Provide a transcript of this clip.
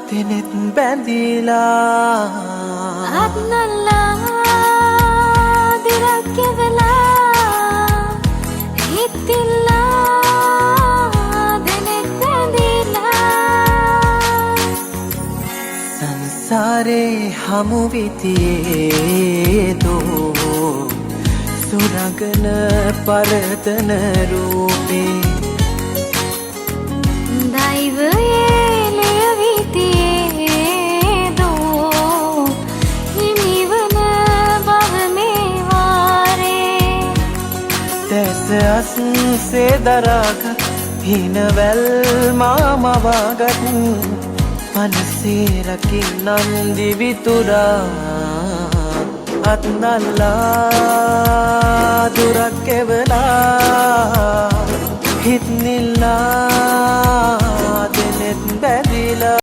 දෙනෙත් බැඳිලා. අත්නල්ලා දුරක් එවලා, හිතිල්ලා දෙනෙත් බැඳිලා. සංසාරේ හමු විතියේ දෝ සුරගන පරතන රූපේ. දෛවයේ ලියවිතියේ දෝ හිමිවන බව මේ වාරේ. දැස අස්සේ දරාගත් හිනවැල් මා මවාගත් මනසේ රකින්නම් දිවිතුරා. අත්නල්ලා දුරක් එවලා, හිත් නිල්ලා දෙනෙත් බැඳිලා.